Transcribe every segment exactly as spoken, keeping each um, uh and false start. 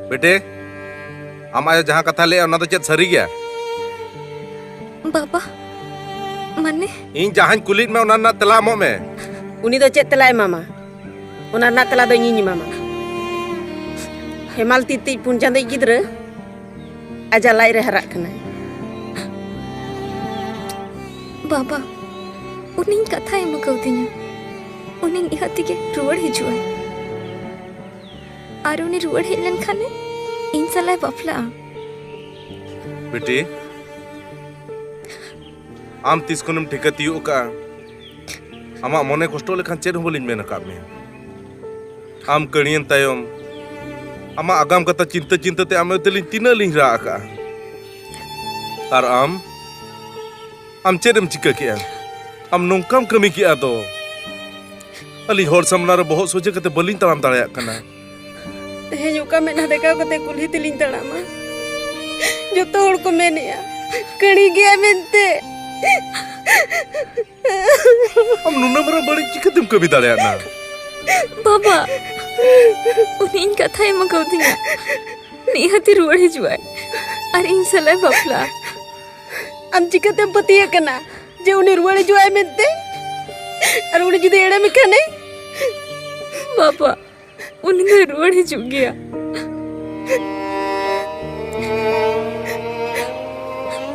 ᱵᱮᱴᱮ, ᱟᱢ ᱟᱭᱳ ᱡᱟᱦᱟᱸ ᱠᱟᱛᱷᱟ ᱞᱟᱹᱭᱟ, ᱚᱱᱟ ᱫᱚ ᱪᱮᱫ ᱥᱟᱹᱨᱤ ᱜᱮᱭᱟ? ᱵᱟᱵᱟ, ᱢᱟᱱᱮ? ᱤᱧ ᱡᱟᱦᱟᱸᱧ ᱠᱩᱞᱤᱭᱮᱫ ᱢᱮ, ᱚᱱᱟ ᱨᱮᱱᱟᱜ ᱛᱮᱞᱟ ᱮᱢᱚᱜ ᱢᱮ᱾ ᱩᱱᱤ ᱫᱚ ᱪᱮᱫ ᱛᱮᱞᱟᱭ ᱮᱢᱟᱢᱟ? ᱚᱱᱟ ᱨᱮᱱᱟᱜ ᱛᱮᱞᱟ ᱫᱚ ᱤᱧᱤᱧ ᱮᱢᱟᱢᱟ᱾ ᱦᱮᱢᱟᱞ ᱛᱤᱛᱤᱡ ᱯᱩᱱ ᱪᱟᱸᱫᱳᱭᱤᱡ ᱜᱤᱫᱽᱨᱟᱹ ᱟᱡᱟᱜ ᱞᱟᱡ ᱨᱮ ᱦᱟᱨᱟᱜ ᱠᱟᱱᱟᱭ᱾ ᱵᱟᱵᱟ, ᱩᱱᱤᱧ ᱠᱟᱛᱷᱟᱭ ᱮᱢ ᱠᱟᱣᱫᱤᱧᱟ, ᱩᱱᱤ ᱱᱤᱦᱟᱹᱛ ᱜᱮ ᱨᱩᱣᱟᱹᱲ ᱦᱤᱡᱩᱜᱼᱟᱭ᱾ ᱟᱨ ᱩᱱᱤ ᱨᱩᱣᱟᱹᱲ ᱦᱮᱡ ᱞᱮᱱᱠᱷᱟᱱᱮ ᱤᱧ ᱥᱟᱞᱟᱜ ᱮ ᱵᱟᱯᱞᱟᱜᱼᱟ᱾ ᱵᱤᱴᱤ, ᱟᱢ ᱛᱤᱥ ᱠᱷᱚᱱᱮᱢ ᱴᱷᱤᱠᱟᱹ ᱛᱤᱭᱳᱜ ᱟᱠᱟᱫᱼᱟ? ᱟᱢᱟᱜ ᱢᱚᱱᱮ ᱠᱚᱥᱴᱚ ᱞᱮᱠᱷᱟᱱ ᱪᱮᱫ ᱦᱚᱸ ᱵᱟᱹᱞᱤᱧ ᱢᱮᱱ ᱟᱠᱟᱫ ᱢᱮᱭᱟ᱾ ᱟᱢ ᱠᱟᱹᱲᱤᱭᱮᱱ ᱛᱟᱭᱚᱢ ᱟᱢᱟᱜ ᱟᱜᱟᱢ ᱠᱟᱛᱷᱟ ᱪᱤᱱᱛᱟᱹ ᱪᱤᱱᱛᱟᱹ ᱛᱮ ᱟᱢ ᱟᱭᱳ ᱛᱟᱹᱞᱤᱧ ᱛᱤᱱᱟᱹᱜ ᱞᱤᱧ ᱨᱟᱜ ᱟᱠᱟᱫᱼᱟ᱾ ᱟᱨ ᱟᱢ, ᱟᱢ ᱪᱮᱫ ᱮᱢ ᱪᱤᱠᱟᱹ ᱠᱮᱜᱼᱟ? ᱟᱢ ᱱᱚᱝᱠᱟᱢ ᱠᱟᱹᱢᱤ ᱠᱮᱜᱼᱟ ᱫᱚ᱾ ᱟᱹᱞᱤᱧ ᱦᱚᱲ ᱥᱟᱢᱱᱟ ᱨᱮ ᱵᱚᱦᱚᱜ ᱥᱚᱡᱷᱮ ᱠᱟᱛᱮ ᱵᱟᱹᱞᱤᱧ ᱛᱟᱲᱟᱢ ᱫᱟᱲᱮᱭᱟᱜ ᱠᱟᱱᱟ᱾ ᱛᱮᱦᱮᱧ ᱚᱠᱟ ᱢᱮᱫᱦᱟ ᱫᱮᱠᱟᱣ ᱠᱟᱛᱮ ᱠᱩᱞᱦᱤ ᱛᱮᱞᱤᱧ ᱛᱟᱲᱟᱢᱟ? ᱡᱚᱛᱚ ᱦᱚᱲ ᱠᱚ ᱢᱮᱱᱮᱜᱼᱟ, ᱠᱟᱹᱲᱤ ᱜᱮᱭᱟ ᱢᱮᱱᱛᱮ᱾ ᱟᱢ ᱱᱩᱱᱟᱹᱜ ᱢᱟᱨᱟᱝ ᱵᱟᱹᱲᱤᱡ ᱪᱤᱠᱟᱹᱛᱮᱢ ᱠᱟᱹᱢᱤ ᱫᱟᱲᱮᱭᱟᱜᱼᱟ? ᱵᱟᱵᱟ, ᱩᱱᱤ ᱤᱧ ᱠᱟᱛᱷᱟᱭ ᱮᱢ ᱠᱟᱣᱫᱤᱧᱟ, ᱱᱤᱦᱟᱹᱛᱤ ᱨᱩᱣᱟᱹᱲ ᱦᱤᱡᱩᱜᱼᱟᱭ ᱟᱨ ᱤᱧ ᱥᱟᱞᱟᱜ ᱮ ᱵᱟᱯᱞᱟᱜᱼᱟ᱾ ᱟᱢ ᱪᱤᱠᱟᱹᱛᱮᱢ ᱯᱟᱹᱛᱭᱟᱹᱜ ᱠᱟᱱᱟ ᱡᱮ ᱩᱱᱤ ᱨᱩᱣᱟᱹᱲ ᱦᱤᱡᱩᱜᱼᱟᱭ ᱢᱮᱱᱛᱮ? ᱟᱨ ᱩᱱᱤ ᱡᱩᱫᱤ ᱮᱲᱮ ᱢᱮᱠᱷᱟᱱᱮ? ᱵᱟᱵᱟ, ᱩᱱᱤ ᱫᱚᱭ ᱨᱩᱣᱟᱹᱲ ᱦᱤᱡᱩᱜ ᱜᱮᱭᱟ᱾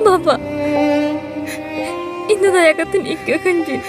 ᱵᱟᱵᱟ, ᱤᱧ ᱫᱚ ᱫᱟᱭᱟ ᱠᱟᱛᱮ ᱤᱠᱟᱹ ᱠᱟᱹᱧ ᱵᱤᱱ᱾